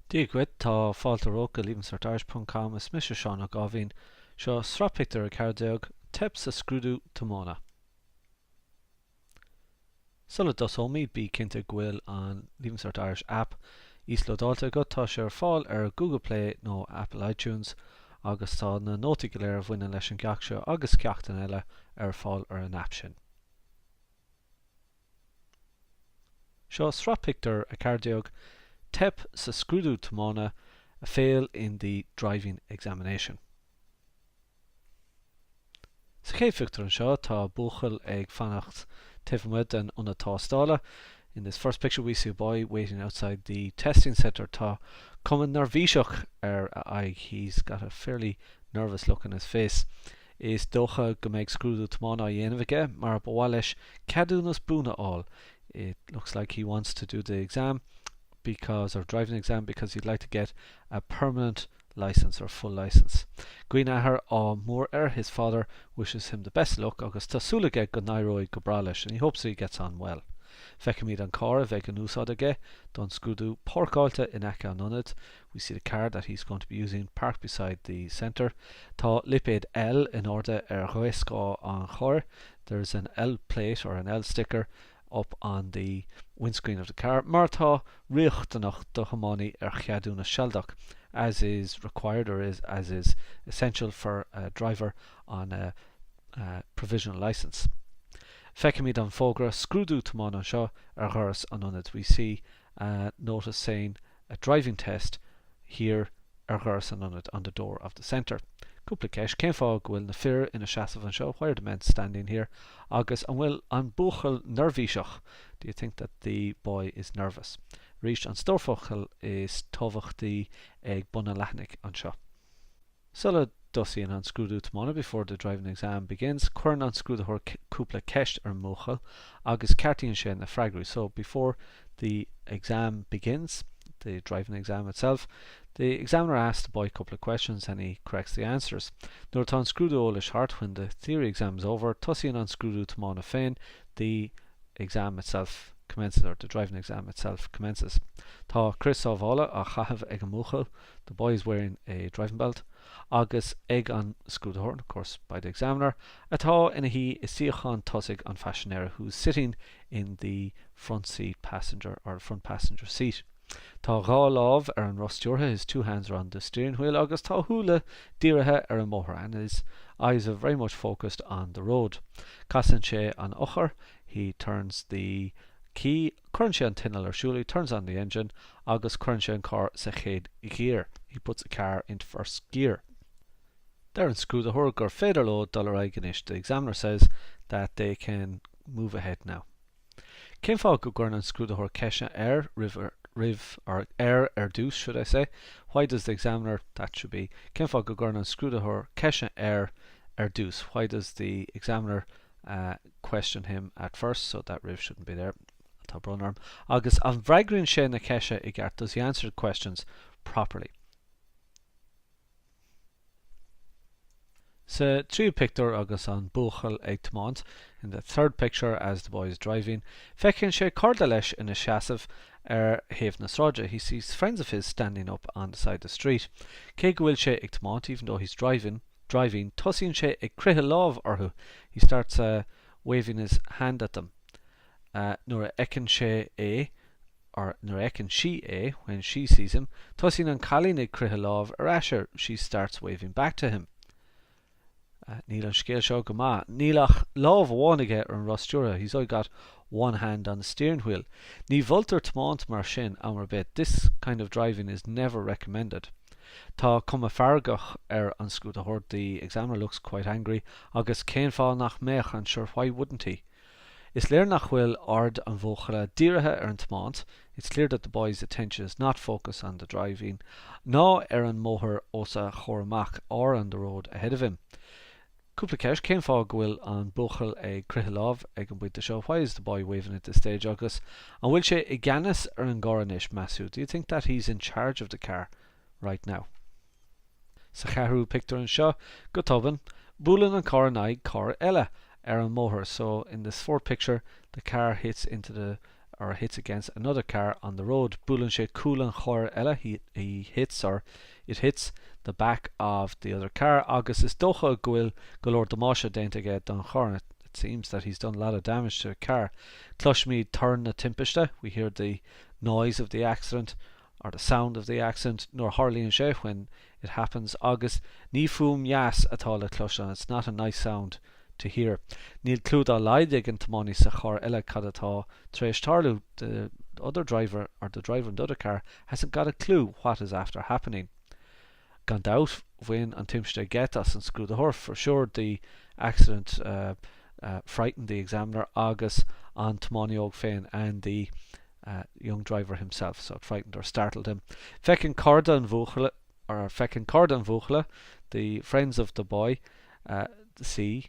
Dia dhuit, tá fáilte romhat go leavingcertirish ponc com, is mise Seán Ó Gáibhín. Seo sraith pictiúr 14, Teip sa scrúdú tiomána. Sula dtosóimid, bí cinnte go bhfuil an Leaving Cert Irish app íoslódáilte agat, tá sé ar fáil ar Google Play nó Apple iTunes agus tá na nótaí go léir a bhaineann leis an gceacht seo agus ceachtanna eile ar fáil ar an app sin. Seo sraith pictiúr 14, Teip sa scrúdú tiomána, a fail in the driving examination. Sa chéad phictiúr anseo tá buachaill ag fanacht taobh amuigh den ionad tástála. In this first picture we see a boy waiting outside the testing centre. Tá cuma neirbhíseach ar a aghaidh, he's got a fairly nervous look on his face. Is dócha go mbeidh scrúdú tiomána á dhéanamh aige mar ba mhaith leis ceadúnas buan a fháil It looks like he wants to do the exam because, or driving exam because he'd like to get a permanent licence or full licence. Guíonn a athair ádh mór air His father wishes him the best of luck agus tá súil aige go n-éireoidh go breá leis and he hopes that he gets on well. Feicimid an carr a bheidh in úsáid aige don scrúdú páirceáilte in aice an ionaid We see the car that he's going to be using parked beside the centre. Tá lipéad L in airde ar ghaothscáth an chairr. There's an L plate or an L sticker up on the windscreen of the car, mar atá riachtanach do thiománaí ar cheadúnas sealadach, as is required or is as is essential for a driver on a provisional licence. Feicimid an fógra scrúdú tiomána anseo ar dhoras an ionaid. We see a notice saying a driving test here ar dhoras an ionaid, on the door of the centre. Cúpla ceist, cén fáth go bhfuil na fir ina seasamh anseo, why are the men standing here? Agus an bhfuil an buachaill neirbhíseach, do you think that the boy is nervous? Arís, an stór focal is tábhachtaí ag bun an leathanaigh anseo. Sula dtosaíonn an scrúdú tiomána, before the driving exam begins, cuireann an scrúdaitheoir cúpla ceist ar an mbuachaill agus ceartaíonn sé na freagraí. So, before the exam begins, the driving exam itself, the examiner asks the boy a couple of questions and he corrects the answers. Nuair atá an scrúdú eolais thart, when the theory exam is over, tosaíonn an scrúdú tiomána féin, the exam itself commences, or the driving exam itself commences. Tá crios sábhála á chaitheamh ag an mbuachaill, the boy is wearing a driving belt, agus ag an scrúdaitheoir, and of course by the examiner, atá ina shuí i suíochán tosaigh an phaisinéara, who is sitting in the front seat passenger or the front passenger seat. Tá a dhá lámh ar an roth stiúrtha, his two hands are on the steering wheel, agus tá a shúile dírithe ar an mbóthar, and his eyes are very much focused on the road. Casann sé an eochair, he turns the key, cuireann sé an t-inneall ar siúl, he turns on the engine, agus cuireann sé an carr sa chéad ghiar, he puts the car into first gear. Deir an scrúdaitheoir gur féidir leo dul ar aghaidh anois, the examiner says that they can move ahead now. Cén fáth go gcuireann an scrúdaitheoir ceisteanna air roimh, roimh, or air ar dtús, should I say? Why does the examiner, that should be, Cén fáth go gcuireann an scrúdaitheoir ceisteanna air ar dtús? Why does the examiner question him at first, so that roimh shouldn't be there, tá brón orm. Agus an bhfreagraíonn sé na ceisteanna i gceart? Does he answer the questions properly? Sa tríú pictiúr agus an buachaill ag tiomáint, in the third picture as the boy is driving, feiceann sé cairde leis ina seasamh ar thaobh na sráide, he sees friends of his standing up on the side of the street. Cé go bhfuil sé ag tiomáint, even though he's driving, driving, tosaíonn sé ag croitheadh lámh orthu, he starts waving his hand at them. Nuair a fheiceann sé é, or nuair a fheiceann sí é, when she sees him, tosaíonn an cailín ag croitheadh lámh ar ais air, she starts waving back to him. Níl an scéal seo go maith. Níl ach lámh amháin aige ar an roth stiúrtha, he's only got one hand on the steering wheel. Ní mholtar tiomáint mar sin am ar bith, this kind of driving is never recommended. Tá cuma feargach ar an scrúdaitheoir, the examiner looks quite angry, agus cén fáth nach mbeadh, and sure why wouldn't he? Is léir nach bhfuil aird an bhuachalla dírithe ar an tiomáint, it's clear that the boy's attention is not focused on the driving, ná ar an mbóthar os a chomhair amach, or on the road ahead of him. Cúpla ceist, Cén fáth go bhfuil an buachaill ag croitheadh lámh ag an bpointe seo? Why is the boy waving at this stage? Agus an bhfuil sé i gceannas ar an gcarr anois, meas tú? Do you think that he's in charge of the car right now? Sa cheathrú pictiúr anseo, go tobann, buaileann an carr in aghaidh carr eile ar an mbóthar So in this fourth picture, the car hits into the. or hits against another car on the road. Buaileann sé cúl an chairr eile, he, he hits or it hits the back of the other car agus is dócha go bhfuil go leor damáiste déanta aige don charr. It seems that he's done a lot of damage to the car. Cloisimid torann na timpiste, we hear the noise of the accident or the sound of the accident nuair a tharlaíonn sé, when it happens, agus ní fuaim dheas atá le cloisteáil, it's not a nice sound to hear. Níl clue dá laghad ag an tiománaí sa charr eile cad atá tar éis tarlú, the other driver or the driver in the other car hasn't got a clue what is after happening. Gan dabht, bhain an timpiste geit as an scrúdaitheoir, for sure the accident frightened the examiner agus an tiománaí óg féin and the young driver himself, so it frightened or startled him. Feiceann cairde an bhuachalla, or feiceann cairde an bhuachalla, the friends of the boy, see,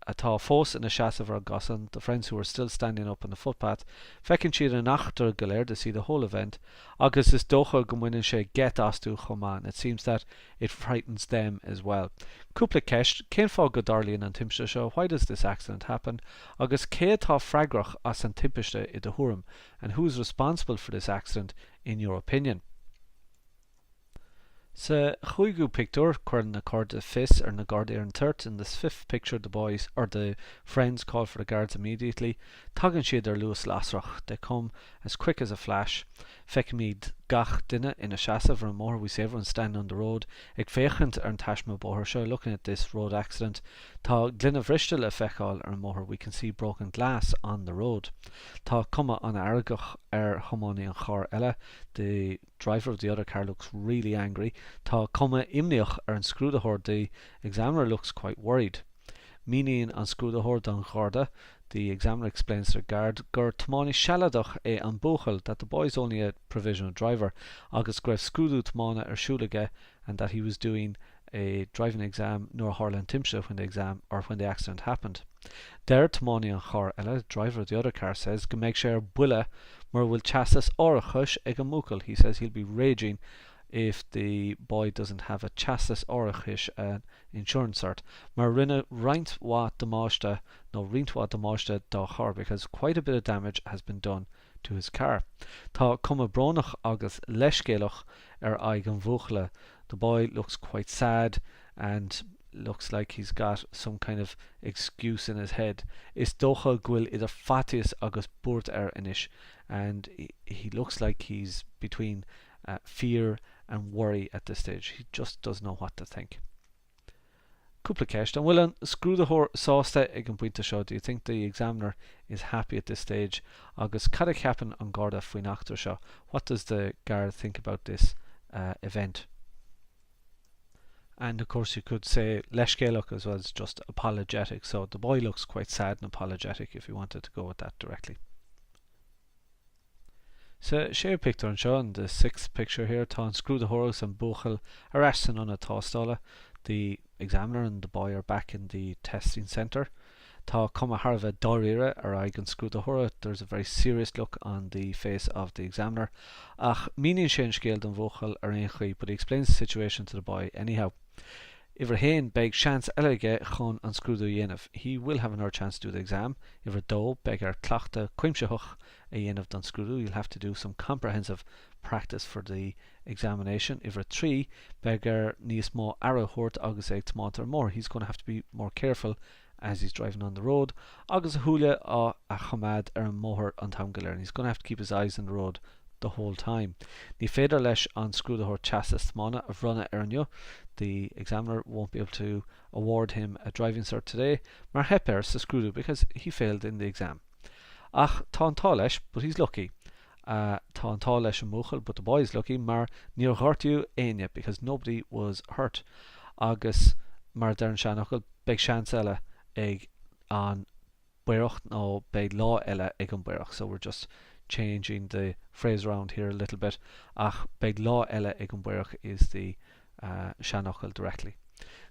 atá fós ina seasamh ar an gcosán, the friends who are still standing up on the footpath, feiceann siad an eachtra go léir, they see the whole event, agus is dócha go mbaineann sé geit astu chomh maith, and it seems that it frightens them as well. Cúpla ceist, cén fáth go dtarlaíonn an timpiste seo, why does this accident happen? Agus cé atá freagrach as an timpiste i do thuairim, and who is responsible for this accident in your opinion? Sa chúigiú pictiúr, cuireann na cairde fios ar na Gardaí ar an toirt, in this fifth picture the boys, or the friends call for the guards immediately. Tagann siad ar luas lasrach, they come as quick as a flash. Feicimid gach duine ina seasamh ar an mbóthar, we see everyone standing on the road, ag féachaint ar an taisme bóthair seo, looking at this road accident. Tá gloine bhriste le feiceáil ar an mbóthar, we can see broken glass on the road. Tá cuma an-fheargach ar thiománaí an chairr eile, the driver of the other car looks really angry. Tá cuma imníoch ar an scrúdaitheoir, the examiner looks quite worried. Míníonn an scrúdaitheoir don gharda, the examiner explains to the guard, gur tiománaí sealadach é an buachaill, that the boy is only a provisional driver, agus go raibh scrúdú tiomána ar siúl aige and that he was doing a driving exam nuair a tharla an timpiste, when the exam, or when the accident happened. Deir tiománaí an chairr eile, driver of the other car says, go mbeidh sé ar buile mura bhfuil teastas árachais ag an mbuachaill, he says he'll be raging if the boy doesn't have a teastas árachais, an insurance cert, mar rinneadh roinnt mhaith damáiste nó roinnt mhaith damáiste dá charr because quite a bit of damage has been done to his car. Tá cuma brónach agus leithscéalach ar aghaidh an bhuachalla, the boy looks quite sad and looks like he's got some kind of excuse in his head. Is dócha go bhfuil idir faitíos agus buairt air anois and he looks like he's between fear and worry at this stage. He just doesn't know what to think. Cúpla ceist. An bhfuil an scrúdaitheoir sásta ag an bpointe seo? Do you think the examiner is happy at this stage? Agus cad a cheapann an Garda faoin eachtra seo? What does the guard think about this event? And of course you could say leithscéalach as well as just apologetic. So the boy looks quite sad and apologetic if you wanted to go with that directly. Sa séú pictiúr anseo, in the sixth picture here, tá an scrúdaitheoir agus an buachaill ar ais san ionad tástála, the examiner and the boy are back in the testing centre. Tá cuma thar a bheith dáiríre ar aghaidh an scrúdaitheora, there's a very serious look on the face of the examiner. Ach míníonn sé an scéal don bhuachaill ar aon chaoi, but he explains the situation to the boy anyhow. Uimhir a haon, beidh seans eile aige chun an scrúdú a dhéanamh, he will have another chance to do the exam. Uimhir a dó, beidh air cleachtadh cuimsitheach a dhéanamh don scrúdú, he'll have to do some comprehensive practice for the examination. Uimhir a trí, beidh air níos mó aire a thabhairt agus é ag tiomáint ar an mbóthar, he's going to have to be more careful as he's driving on the road, agus a shúile á a choimeád ar an mbóthar an t-am go léir, and he's going to have to keep his eyes on the road the whole time. Ní féidir leis an scrúdaitheoir teastas tiomána a bhronnadh air inniu, the examiner won't be able to award him a driving cert today, mar theip air sa scrúdú, because he failed in the exam. Ach tá an t-ádh leis, but he's lucky. Tá an t-ádh leis an mbuachaill, but the boy is lucky, mar níor gortaíodh éinne, because nobody was hurt. Agus mar a deir an seanfhocal, beidh seans eile ag an bPaorach nó beidh lá eile ag an bPaorach. So we're just changing the phrase around here a little bit. Ach beidh lá eile ag an bPaorach is the seanfhocal directly.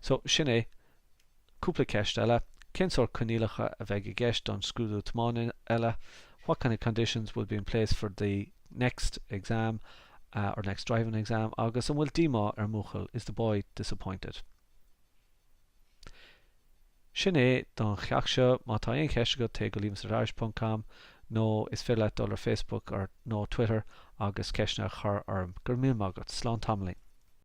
So sin é. Cúpla ceist eile. Cén sórt coinníollacha a bheidh i gceist don scrúdú tiomána eile? What kind of conditions will be in place for the next exam or next driving exam? Agus an bhfuil díomá ar an mbuachaill? Is the boy disappointed? Sin é don cheacht seo. Má tá aon cheist agat, téigh go leavingcertirish ponc com. Nó is féidir leat dul ar Facebook or nó Twitter agus ceisteanna a chur orm. Go raibh míle maith agat. Slán tamaillín.